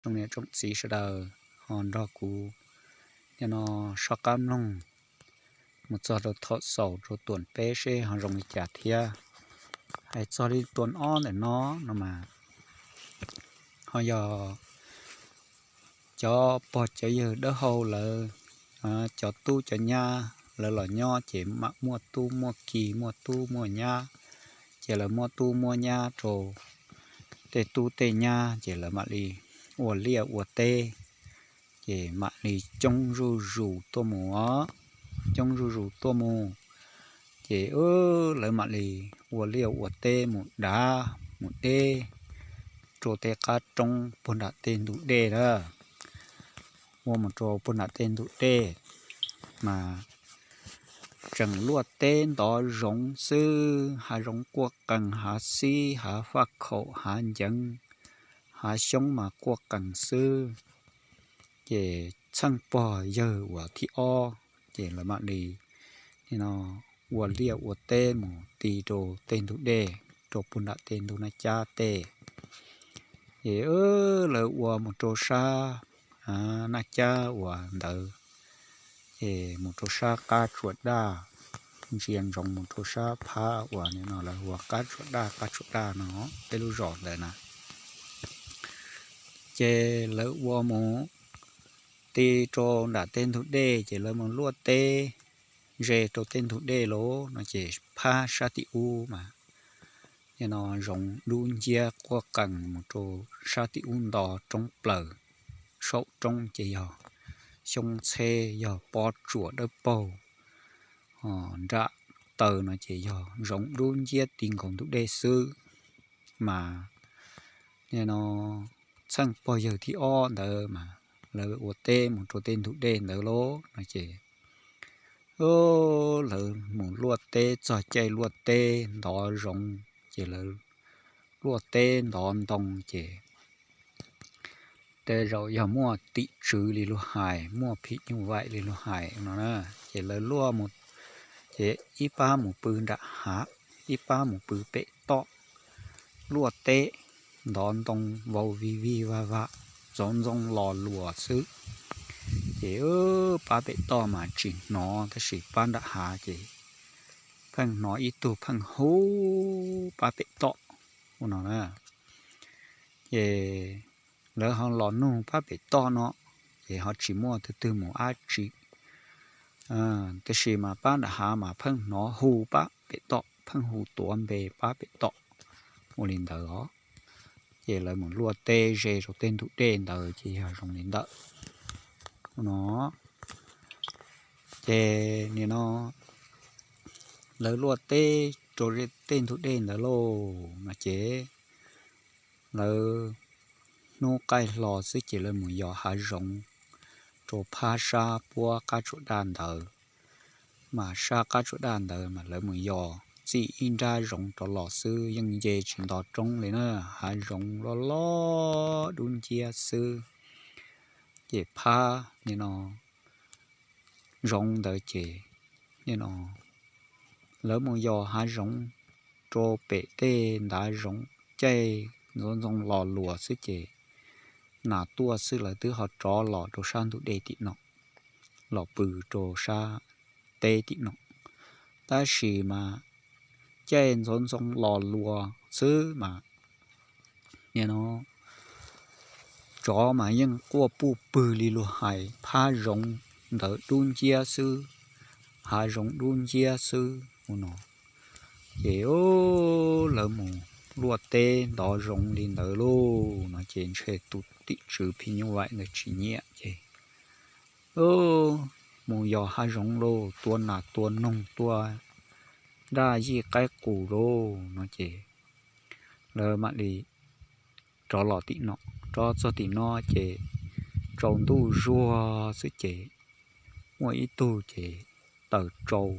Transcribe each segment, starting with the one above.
Tsoom niam tsoom txiv sawv daws ho nrog kuv nim no soj qab mloog mus txog rau thaum xaus rau tuam peb seb ho zoo li cas thiab. Hais txog li tuam ob ntawm no no mas ho yog cov pog cov yawg dawb hau lawv, cov tub cov nyab lawv los nyob ces mam muaj tub muaj ki muaj tub muaj nyab, ces lawv muab tub muab nyab rau tej tub tej nyab ces lawv mam li ua liaj ua teb, ces mam li coob zuj zus tuaj mus os, coob zuj zus tuaj mus, ces lawv mam li ua liaj ua teb mus dav mus deb rau tej qab roob puag nram tej ntug dej na, ua mus rau puag nram tej ntug dej mas tseem luaj teb ntov zoov xwb, hav zoov quaj qees, hav xib hav faj khaum hav nceev, hav xyoob mas quaj qees xwb. Ces txheej pog yawg uas thib ob ces lawv mam li nim no ua liaj ua teb mus ti rau tej ntug dej, rau puag nram tej ntug Naj Cab tej. Ces lawv ua mus rau sab Naj Cab uas ntawd, ces mus rau sab qab Tsuas Daj, ntsia ntsoov mus rau sab phab uas nim no lawv hu ua qab Tsuas Daj, qab Tsuas Daj no, peb lub zos ntawd na. Ces lawv ua mus ti rau nram tej ntug dej ces lawv mus luaj teb ze rau tej ntug dej lauj no ces phab sab tim ub mas nim no zoov dub nciab quaj qees mus rau sab tim ub nto roob plaws, saum roob ces yog xyoob txheb, yog pob tsuas dawb paug, nram taw no ces yog zoov dub nciab ti nkaus ntug dej xwb. Mas nim no txheej pog yawg thib ob ntawd mas lawv ua teb mus rau tej ntug dej ntawd lauj no ces lawv mus luaj teb txog caij luaj teb ntov zoov ces lawv luaj teb ntov ntoo ces tej zaum yog muaj tim tswv li luag hais, muaj phim nyuj vaim li luag hais no na, ces lawv luaj mus, ces ib pab mus pw nram hav, ib pab mus pw pem toj, luaj teb ntov ntoo vau vig vig vag vag, ntxoov ntxoo los luas xwb. Ces pab pem toj mas tsis hnov tab sis pab nram hav ces pheej hnov ib tug pheej hu pab pem toj ua no na. Ces lawv ho los nug pab pem toj no, ces ho tsis muaj tus twg mus dab tsi, tab sis mas pab nram hav mas pheej hnov hu pab pem toj, pheej hu tuav npe pab pem toj ua li ntawd os. Ces lawv mus luaj teb ze rau tej ntug dej ntawd ces yog zoo li ntawd no. Ces nim no lawv luaj teb rau tej ntug dej ntawd lauj no ces lawv hnub qaij hlo xwb ces lawv mus yos hav zoov rau phab sab puab qab Tsuas Daj ntawd. Mas sab qab Tsuas Daj ntawd mas lawv mus yos txij ib nrab zoov rov los xwb, yeej nce tsis nto roob li na, hav zoov loj loj dub nciab xwb. Ces phab nim no zoov ntawd ces nim no lawv mus yos hav zoov rau pem tej ntav zoov, caij ntxoov ntxoo los luas xwb ces nas tuaj xwb lawv twb ho rov los rau sab ntug dej tim no, los pw rau sab teb tim no. Tab sis mas caij ntxoov ntxoo los luas xwb mas nim no tsov mas yeej quaj puj pwg li luag hais, phab zoov ntawd dub nciab xwb, hav zoov dub nciab xwb ua no. Ces lawv mus luaj teb ntov zoov li ntawd lauj no ces ntshe tus tim tswv phim nyuj vaim ntawd tsis nyiam ces mus yos hav zoov lauj, tua nas tua noog tua nraj yij qaib qus lauj no ces lawv mam li rov los tim no. Rov txog tim no ces tsaus ntuj zuag xwb ces muaj ib tug ces taws tsau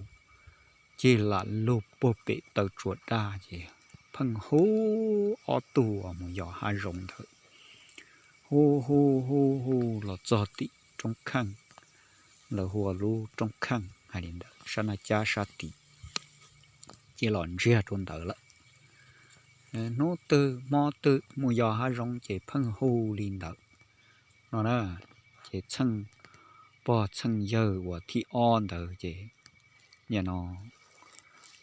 cig lam lug puag pem taw Tsuas Daj ces pheej hu ob tug uas mus yos hav zoov ntawd, hu hu hu hu los txog tim roob kheej, lawv hu ua lub roob kheej hais li ntawd, sab Naj Cab sab tid, ces los ntsiag rau ntawd lawm. Hnub twg hmo twg mus yos hav zoov ces pheej hu li ntawd. no na. Ces txheej pog txheej yawg uas thib ob ntawd ces nim no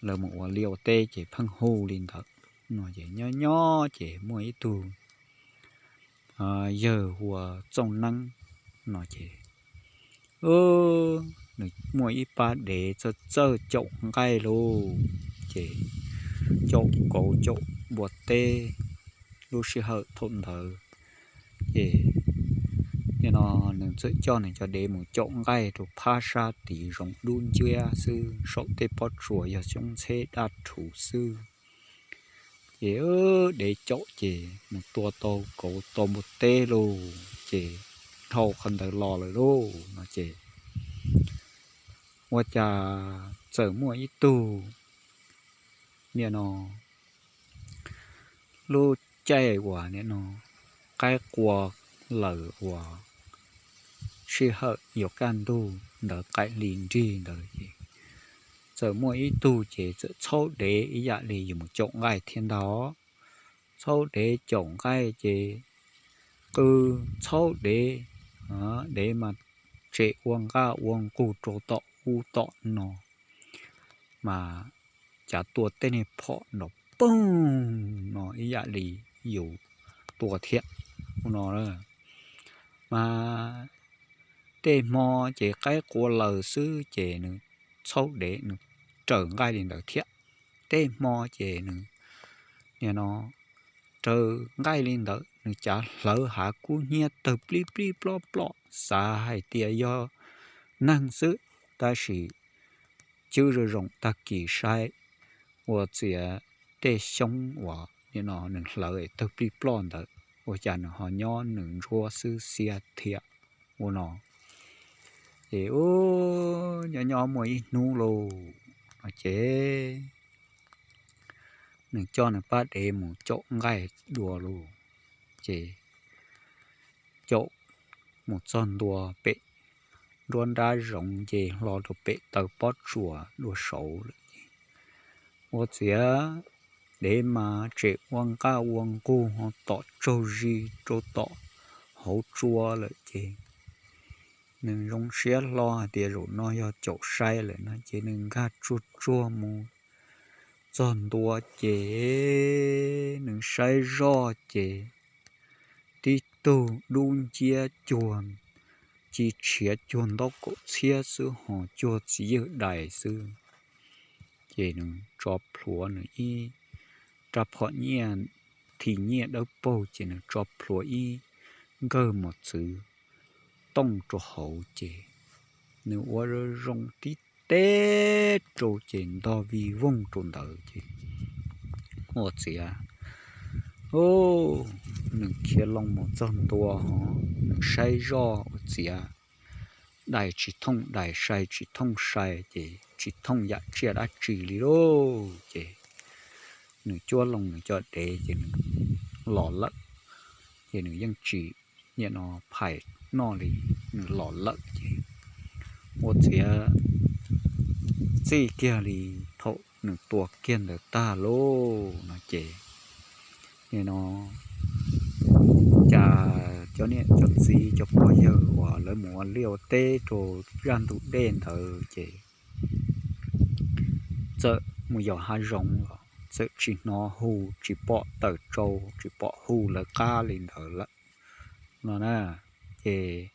lawv mus ua liaj ua teb ces pheej hu li ntawd no. Ces nyob nyob ces muaj ib tug yawg hu ua Txooj Neeb no ces nws muaj ib pab dev txawj txawj caum nqaij lauj, ces caum kauv caum npua teb lub sij hawm thaum ntawd. Ces nim no nws txawm coj nws cov dev mus caum nqaij rau phab sab tid zoov dub nciab xwb, saum tej pob tsuas yog xyoob ntxheb daj rhuv xwb. Ces dev caum ces mus tua tau kauv tau npua teb lauj, ces dhau qhov ntawd los lawm lauj no ces ua cas txawm muaj ib tug nim no lub caij uas nim no qaib qua lawm uas sij hawm yuav kaj ntug ntawd qaim hli nrig ntawd ces txawm muaj ib tug ces txawm txhaub dev ib yam li yus mus caum nqaij thiab ntag. Txhaub dev caum nqaij ces qw txhaub dev, dev mas tsem ua nqaj ua nqug rau tom ub tom no, mas cav tua tej niag phom nrov poog no ib yam li yus tua thiab ua no. Mas tej hmo ces qaib qua lawm xwb ces nws txhaub dev nws raws nqaij li ntawd thiab. Tej hmo ces nws nim no raws nqaij li ntawd, nws cav hlawv hav kub hnyiab tawg plib plib plob plom xav hais tias yog neeg xwb, tab sis cwb zoo zoo tag kis saib ua ciav tej xyoob uas nim no nws hlawv tawg plib ploj ntawd ua cas nws ho nyob nws ntsuab xwb xiab thiab ua no. Ces nyob nyob muaj ib hnub lauj no ces nws coj nws pab dev mus caum nqaij dua lauj, ces caum mus txog ntua pem nruab nrab zoov ces hlo rau pem taw pob tsuas dua saud lawm ces ua ciav dev mas tsem ua nqaj ua nqug ho tom tsaug zis rau tom hauv tsua lawm ces nws zoo siab hlo hais tias zaum no yog caum sai lawm no ces nws nkag tsuag tsuag mus txog ntua ces nws saib zoj ces tib tug dub nciab cuag ci tshiav cuag ntaub kaum txhiab xwb ho cuag txiv yawg dais xwb. Ces nws tso plhuav nws ib rab phom nyiaj, thim nyiaj dawb paug ces nws tso plhuav ib nkawg mos txwv tooj rau hauv ces nws ua zoo zoo tib teb rau ces ntog vij voog rau ntawd ces ua ciav nws khiav loo mus txog ntua ho nws saib zoj ua ciav dais tsis thooj dais, sai tsis thooj sai ces tsis thooj yam tsiaj dab tsi li lauj. Ces nws cuab loo nws cov dev ces nws los lawm, ces nws yeej tsis nim no phais noj li, nws los lawm ces ua ciav txij kiag li thaum nws tua kiag ntawd tag lauj no ces nim no cas cov niam cov txiv cov pog yawg uas lawv mus ua liaj ua teb rau zaj ntug dej ntawd ces txawm mus yos hav zoov los txawm tsis hnov hu, tsis pom tawm tsau, tsis pom hu lawv qab li ntawd lawm no na. Ces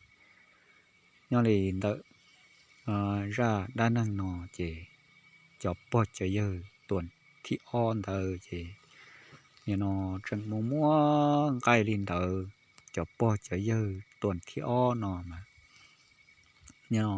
nyob li ntawm zaj dab neeg no ces cov pog cov yawg tuam thib ob ntawd ces nim no tseem muaj muab nqaij li ntawd. Cov pog cov yawg tuam thib ob no mas nim no